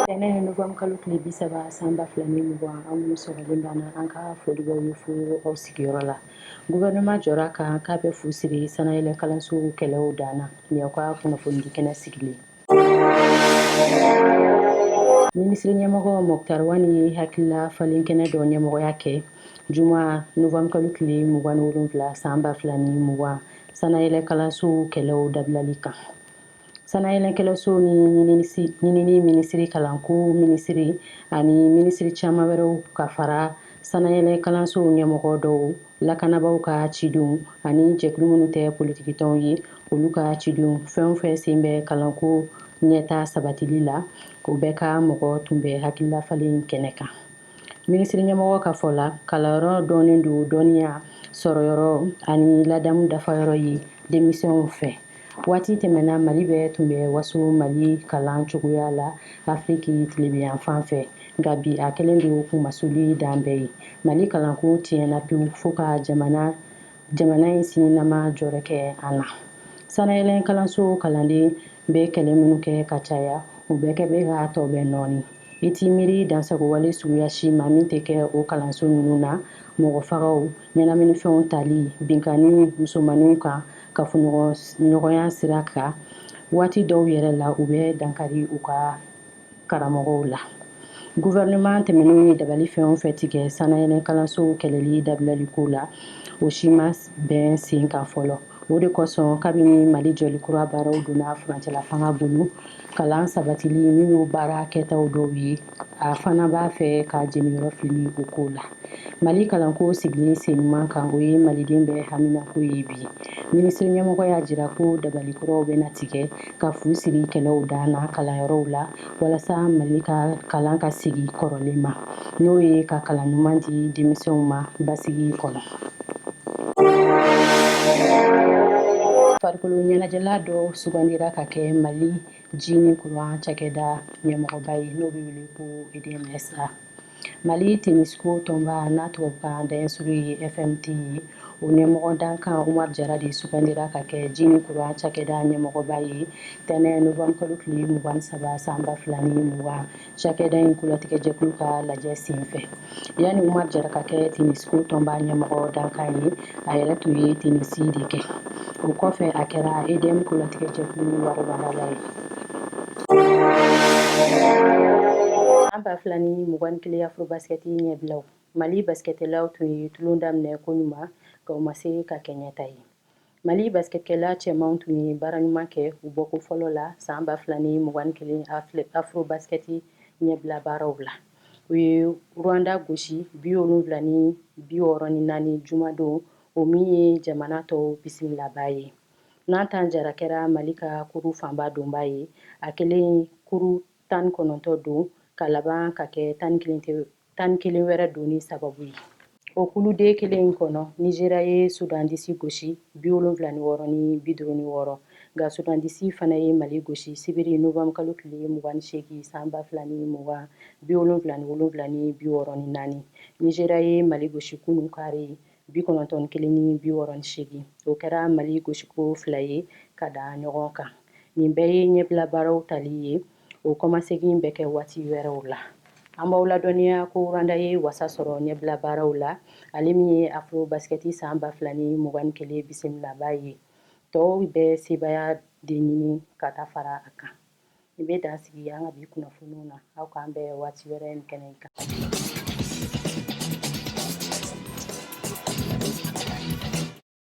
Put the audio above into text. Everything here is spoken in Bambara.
Tɛnɛ novembre kalo tile 30 san 2020, an minnu sɔgɔlen banna, an ka foli b'aw ye fo aw sigiyɔrɔ la. Gouvernement jɔra kan k'a bɛ fu siri sanayɛlɛ kalansow kɛlɛw dan na. Nin y'aw ka kunnafonidi kɛnɛ sigilen. Minisiri ɲɛmɔgɔ Moctar Ouane ye hakilila falen kɛnɛ dɔ ɲɛmɔgɔya kɛ juma novembre kalo tile 27 san 2020, sanayɛlɛ kalansow kɛlɛw dabilali kan. Sanayɛlɛ kalansow ni ɲinini minisiri, kalanko minisiri ani minisiri caman wɛrɛw, ka fara sanayɛlɛ kalansow ɲɛmɔgɔ dɔw, lakanabaaw ka cidenw ani jɛkulu minnu tɛ politikitɔnw ye, olu ka cidenw, fɛn o fɛn sen bɛ kalanko ɲɛta sabatili la, o bɛɛ ka mɔgɔ tun bɛ hakilila falen kɛnɛ kan. Minisiri ɲɛmɔgɔ ka fɔ la, kalanyɔrɔ dɔnnen don dɔnniya sɔrɔyɔrɔ ani ladamu dafayɔrɔ ye denmisɛnw fɛ. Waati tɛmɛna, Mali bɛɛ tun bɛ waso Mali kalan cogoya la Afiriki tilebinyanfan fɛ, nka bi a kɛlen don kunmasuli dan bɛɛ ye. Mali kalanko tiɲɛna pewu fo ka jamana in sininama jɔrɔ kɛ an na. Sanayɛlɛn kalanso kalanden bɛ kɛlɛ minnu kɛ ka caya, u bɛɛ kɛ bɛ ka tɔ bɛɛ nɔɔni. I t'i miiri dansagowale suguya si ma min tɛ kɛ o kalanso ninnu na: mɔgɔfagaw, ɲɛnaminifɛnw tali, binkanni musomanninw kan kafoɲɔgɔnya sira kan. Waati dɔw yɛrɛ la, u bɛ dankari u ka karamɔgɔw la. Gouvernement tɛmɛnenw ye dabali fɛn o fɛn tigɛ sanayɛlɛn kalansow kɛlɛli dabilaliko la, o si ma bɛn sen kan fɔlɔ. O de kosɔn, kabini Mali jɔli kura baaraw donna furancɛla fanga bolo, kalan sabatili min y'o baara kɛtaw dɔw ye, a fana b'a fɛ ka jeniyɔrɔ fili o ko la. Mali kalanko sigilen sen ɲuman kan, o ye maliden bɛɛ haminako ye bi. Minisiri ɲɛmɔgɔ y'a jira ko dabali kuraw bɛna tigɛ ka fu siri kɛlɛw dan na kalanyɔrɔw la, walasa Mali ka kalan ka sigi kɔrɔlen ma, n'o ye ka kalan ɲuman di denmisɛnw ma basigi kɔnɔ. Farikolo ɲɛnajɛla dɔ sugandira ka kɛ Mali ji ni kuran cakɛda ɲɛmɔgɔba ye, n'o bɛ wele ko EDMSA. Mali tenisiko tɔnba, n'a tubabukan daɲɛsuru ye FMT ye, o ɲɛmɔgɔ dankan Umar Jara de sugandira ka kɛ ji ni kuran cakɛda ɲɛmɔgɔba ye tɛnɛ novembre kalo tile 23 san 2020, cakɛda in kolatigɛjɛkulu ka lajɛ senfɛ. Yanni Umar Jara ka kɛ tenisiko tɔnba ɲɛmɔgɔ dankan ye, a yɛrɛ tun ye tenisi de kɛ. O kɔfɛ, a kɛra EDM kolatigɛjɛkulu warimarala ye. San 2021 Afrobaskɛti ɲɛbilaw, Mali baskɛtɛlaw tun ye tulon daminɛ ko ɲuman, nka u ma se ka kɛ ɲɛta ye. Mali baskɛtkɛla cɛmanw tun ye baara ɲuman kɛ u bɔko fɔlɔ la san 2021 Afrobaskɛti ɲɛbila baaraw la. U ye Rwanda gosi 70-64 jumadon, o min ye jamana tɔw bisimilaba ye. Nantan Jara kɛra Mali ka kuru fanba donba ye, a kelen kuru 19 don, ka laban ka kɛ 11 wɛrɛ donni sababu ye. O kulu D kelen in kɔnɔ, Nizeriya ye Sudan du Sud gosi 76-56, nka Sudan du Sud fana ye Mali gosi sibiri novembre kalo tile 28 san 2020, 77-64. Nizeriya ye Mali gosi kunun kari 91-68. O kɛra Mali gosiko fila ye ka da ɲɔgɔn kan. Nin bɛɛ ye ɲɛbila baaraw tali ye, o kɔmasegin bɛ kɛ waati wɛrɛw la. An b'aw ladɔnniya ko Rwanda ye wasa sɔrɔ ɲɛbila baaraw la, ale min ye Afro baskɛti san 2021 bisimilaba ye. Tɔw bɛ sebaaya de ɲini ka taa fara a kan. Nin bɛ dan sigi an ka bi kunnafoniw na. Aw k'an bɛn waati wɛrɛ nin kɛnɛ kan.